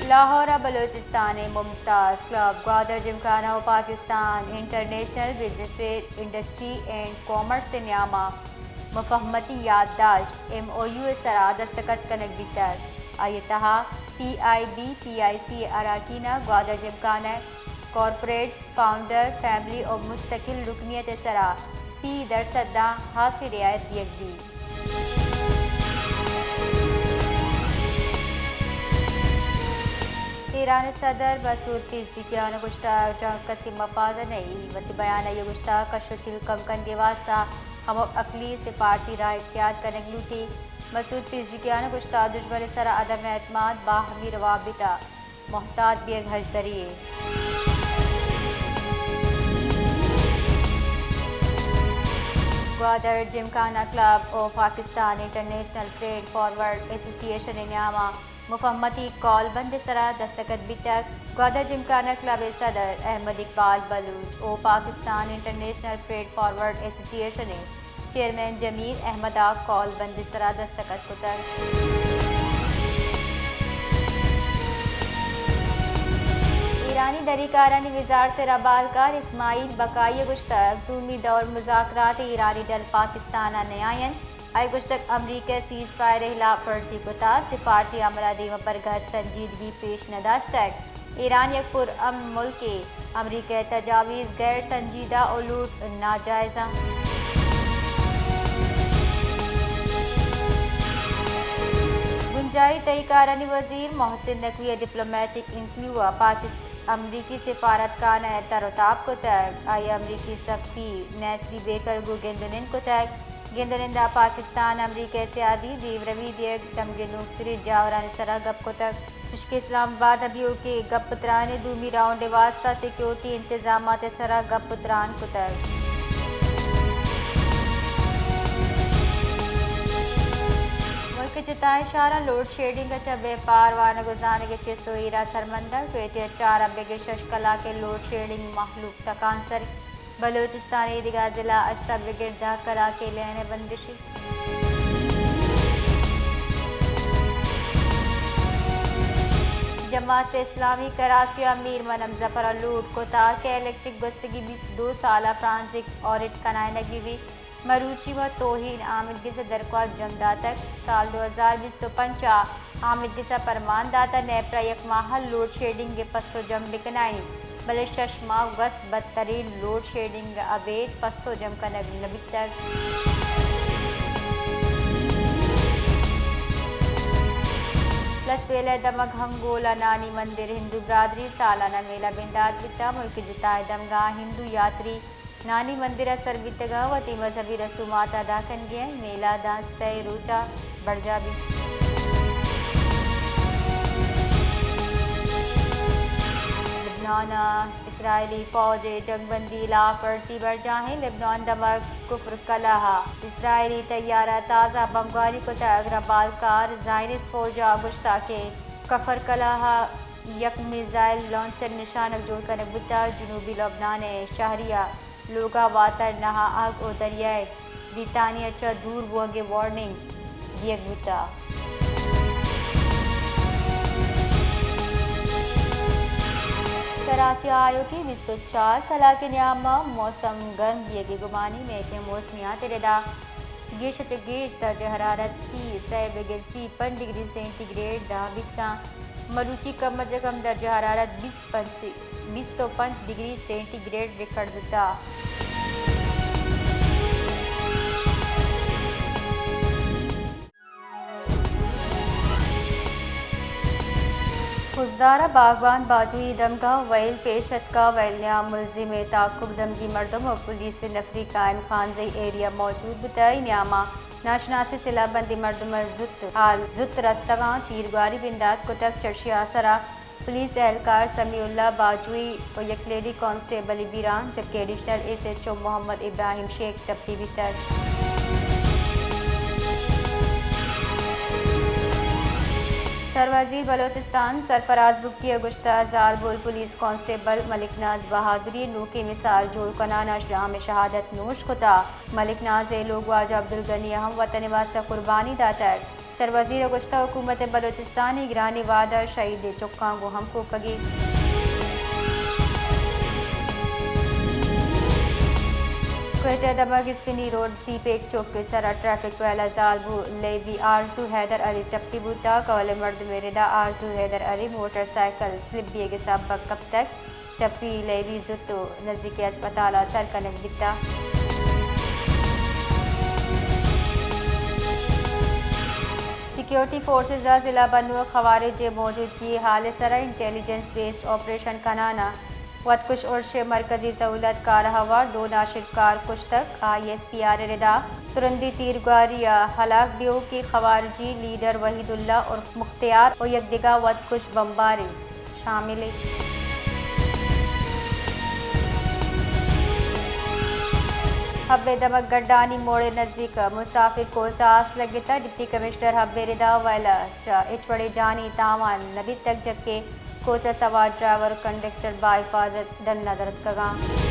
لاہور ءَ بلوچستان ءِ ممتاز کلب گوادر جمکانہ ءُ Pakistan international business fair, industry and commerce ءِ نیام ءَ مفاہمتی یادداشت، ایم او یو، ءِ سرا دستخط کنگ بیتگ۔ آئی ءِ تہا پی آئی بی، پی آئی سی ءِ اراکین ءَ گوادر جمکانہ ءِ کارپوریٹ فاؤنڈر، فیملی ءُ مستقل رکنیت ءِ سرا سی درسد داں ہاسیں رعایت دیگ بیت۔ ایران ءِ صدر مسعود پزشکیان ءَ گوشتگ، جنگ کسی مفاد ءَ نہ اِنت۔ وتی بیان ءَ آئی ءَ گوشتگ، کش ءُ چیل کم کنگ ءِ واستہ ہمک عقلی سفارتی راہ اختیار کنگ لوٹیت۔ مسعود پزشکیان ءَ گوشتگ، دژمن ءِ سرا عدم اعتماد باہمی روابط ءَ محتاط بیگ ہژدری یے۔ گوادر جمکانہ کلب ءُ پاکستان انٹرنیشنل فریٹ فارورڈ ایسوسی ایشن ءِ نیام ءَ مفاہمتی کال بند ءِ سرا دستخط بیتگ۔ گوادر جمکانہ کلب ءِ صدر احمد اقبال بلوچ ءُ پاکستان انٹرنیشنل فریٹ فارورڈ ایسوسی ایشن ءِ چیئرمین جمیل احمد ءَ کال بند ءِ سرا دستخط کتگ۔ ایرانی دری کارانی وزارت ءِ ربالکار اسماعیل بقائی ءَ گوشتگ، دومی دور مذاکرات ءَ ایرانی ڈل پاکستان ءَ نیاینت۔ آئی ءَ گوشتگ، امریکہ ءَ سیز فائر ءِ ہلاپ ورزی کتگ، سفارتی عمل ءَ دیم ءَ برگ ءَ سنجیدگی پیش نہ داشتگ۔ ایران یک پرامن ملکے، امریکہ ءِ تجاویز غیر سنجیدہ ءُ لوٹ ناجائز اَنت۔ بنجاہی تہی کارانی وزیر محسن نقوی ءَ ڈپلومیٹک انکلیو ءَ پاکست-، امریکی سفارت خانہ ءَ تر ءُ تاب کتگ۔ آئی ءَ امریکی سفیر نیتلی بیکر ءَ گوں گند ءُ نند کتگ۔ گند ءُ نند ءَ پاکستان امریکہ ءِ سیادی، دیمروی دیگ، دمگی نوکتریں جاورانی سرا گپ کتگ۔ چشکہ اسلام آباد ءَ بیوکیں گپ ءُ تران ءِ دومی راؤنڈ ءِ واستہ سیکورٹی انتظامات ءِ سرا گپ ءُ تران کتگ۔ ملک ءِ جتائیں شہراں لوڈ شیڈنگ ءَ چہ بیپار وانگ ءُ زانگ ءِ چست ءُ ایرا سرمندگ، کوئٹہ ءَ چار ءَ بگر شش کلاک ءِ لوڈ شیڈنگ، مہلوک تکانسر۔ بلوچستان ءِ ایدگہ ضلع ہشت ءَ بگر دہ کلاک ءِ لین ءِ بندش۔ جماعت اسلامی کراچی ءَ میر منم ظفر ءَ لوٹ کتگ کہ الیکٹرک گوستگی بیست دو سال ءَ فرانزک آڈٹ کنائینگی بیت۔ مروچی ءَ توہین آمدگس ءِ درخواست جم داتگ۔ سال دو ہزار بیست ءُ پنچ ءَ آمدگس ءَ پرمان داتگ، نیپرا یک ماہ ءَ لوڈ شیڈنگ ءِ پسو جم بکنائینیت، بلے شش ماہ گوست بدترین لوڈ شیڈنگ ءَ ابید پسو جم کنگ نہ بیتگ۔ لسبیلہ ءِ دمگ ہنگول ءَ نانی مندر ہندو برادری سالانہ میلہ بندات بیتگ۔ ملک ءِ جتائیں دمگاں ہندو یاتری نانی مندر ءَ سر بیتگ ءُ وتی مذہبی رسومات ادا کنگ ءَ اَنت۔ میلہ داں سئے روچ ءَ برجاہ بیت۔ لبنان ءَ اسرائیلی فوج ءِ جنگبندی ہلاپ ورزی برجاہ اِنت۔ لبنان ءِ دمگ کفر کلہ ءَ اسرائیلی طیارہ ءَ تازہ بمبگاری کتگ۔ ربالکار زائونسٹ فوج ءَ گوشتگ کہ کفر کلہ ءَ یک میزائل لانچر نشانگ جوڑ کنگ بوتگ۔ جنوبی لبنان ءِ شہری ءَ لوگ ءَ واتر نہ آہگ ءُ دریائے لیتانی ءَ چہ دور بوگ ءِ وارننگ دیگ بوتگ۔ کراچی ءَ آیوکیں بیست ءُ چار کلاک ءِ نیام ءَ موسم گرم بیگ ءِ گمانی، مئیٹیں موسمیات ءِ ردا گیش ءَ چہ گیش درجہ حرارت سی سئے بگر سی پنچ ڈگری سینٹی گریڈ داں بیت کنت۔ مروچی کم از کم درجہ حرارت بیست پنچ، بیست ءُ پنچ ڈگری سینٹی گریڈ ریکارڈ بوتگ۔ خضدار ءَ باگبان باجوئی دمگاہ وئیل پیش اتکگ۔ وئیل نیام ملزمیں تعاقب دمگی مردم ءُ پولیس ءِ نفری قائم خانزئی ایریا موجود بوتگ۔ اے نیام ءَ ناشناسیں سلاہ بندیں مردم ءَ زوت حال زوت رستگاں تیرگواری بندات کتگ۔ چرشی ءَ آسر ءَ پولیس اہلکار سمیع اللہ باجوئی ءُ یک لیڈی کانسٹیبلے بیران، جبکہ ایڈیشنل ایس ایچ او محمد ابراہیم شیخ ٹپی بیتگ۔ سروزیر بلوچستان سرفراز بگٹی ءَ گوشتگ، زالبول پولیس کانسٹیبل ملک ناز بہادری ءِ نوکیں مثال جوڑ کنان ءَ شام شہادت نوش کتگ۔ ملک ناز ءِ لوگ واجہ عبدالغنی ءَ ہم وطن ءِ واستہ قربانی داتگ۔ سروزیر ءَ گوشتگ، حکومت بلوچستان ءِ گرانیں وعدہ شہیدیں چکاں گوں ہمکوپگی۔ کوئٹہ دمگ اسپنی روڈ سی پیک چوک ءِ سرا ٹریفک ویلا زالبول لیبی آرزو حیدر علی ٹپی بوتگ۔ کہول مردمے ردا آرزو حیدر علی موٹر سائیکل سلپ بیگ ءِ سبب کپتگ۔ ٹپی لیبی زوت ءُ نزیک ءِ ہسپتال ءَ سر کنگ بیتگ۔ سیکیورٹی فورسز ءَ ضلع بنو ءَ خوارج ءِ موجودگی ءِ حال ءِ سرا انٹیلیجنس بیسڈ آپریشن کنان ءَ وتکش ارش ءِ مرکزی سہولت کار ءَ ہوار دو ناشرکار کشتگ۔ آئی ایس پی آر ءِ ردا ترندیں تیرگواری ءَ ہلاک بیوکیں خوارجی لیڈر وحید اللہ عرف مختیار ءُ یک دگہ وتکش بمبارے شامل اِنت۔ حب ءِ دمگ گڈانی موڑ ءِ نزیک مسافر کوچ ءَ آس لگتگ۔ ڈپٹی کمشنر حب ءِ ردا ویل ءَ چہ ہچ وڑیں جانی تاوان نہ بیتگ، جبکہ کوچ ءَ سوار ڈرائیور ءُ کنڈکٹر باحفاظت ڈن ءَ دراتکگ اَنت۔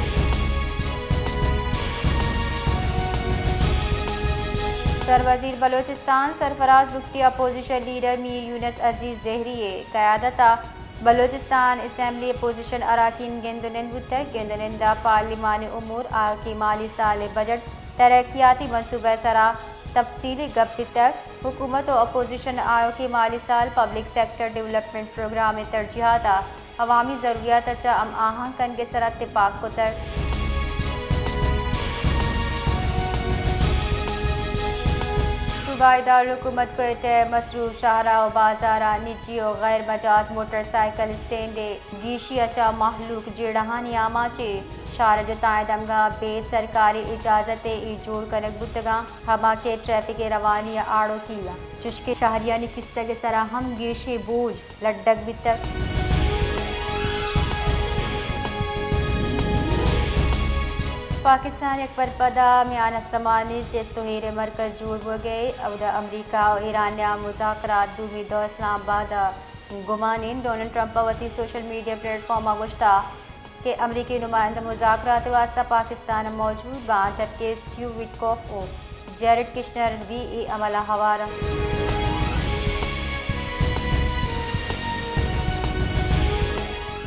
سروزیر بلوچستان سرفراز بگٹی اپوزیشن لیڈر میر یونس عزیز زہری ءِ قیادت ءَ بلوچستان اسمبلی اپوزیشن اراکین گند ءُ نند بوتگ۔ گند ءُ نند ءَ پارلیمانی امور، آیوکیں مالی سال ءِ بجٹ، ترقیاتی منصوبہ ءِ سرا تفصیلی گپ بیتگ۔ حکومت ءُ اپوزیشن ءَ آیوکیں مالی سال، پبلک سیکٹر ڈیولپمنٹ پروگرام ءِ ترجیحات ءُ عوامی ضروریات ءَ چہ ہم آہنگ کنگ ءِ سرا تپاک کتگ۔ صوبائی دارالحکومت کوئٹہ ءِ مصروف شاہراہ ءُ بازاراں نجی ءُ غیر مجاز موٹر سائیکل اسٹینڈ ءِ گیشی ءَ چہ مہلوک جیڑہانی آماچ اِنت۔ شاہراہ جتائیں دمگاں بے سرکاری اجازت ءَ اے جوڑ کنگ بوتگ اَنت، ہما کہ ٹریفک ءِ روانی ءَ آڑوکی اَنت، چوشکہ شہریانی کیسگ ءِ سرا ہم گیشیں بوجھ لڈگ بیتگ۔ پاکستان یک برپدا میان استمانی چست ءُ ایر ءِ مرکز جوڑ بوگ ءَ، اود ءَ امریکہ ءُ ایران ءِ مذاکرات دومی دور اسلام آباد ءَ گمان اِنت۔ ڈونلڈ ٹرمپ ءَ وتی سوشل میڈیا پلیٹ فارم ءَ گوشتگ کہ امریکی نمائندہ مذاکرات ءِ واستہ پاکستان ءَ موجود باں، جبکہ اسٹیو وٹکوف ءُ جیرڈ کشنر وی اے عمل ءَ ہوار اَنت۔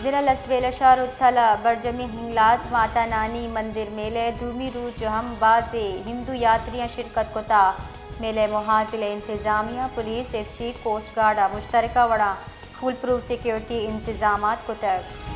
ضلع لسبیلہ شہر ءُ تھل ءَ برجمیں ہنگلاج ماتا نانی مندر میلہ ءِ دومی روچ ءَ ہم بازیں ہندو یاتریاں شرکت کتگ۔ میلہ ءِ محاذ ءِ انتظامیہ، police, F C, coast guard ءَ مشترکہ وڑا فول پروف سیکیورٹی انتظامات کتگ۔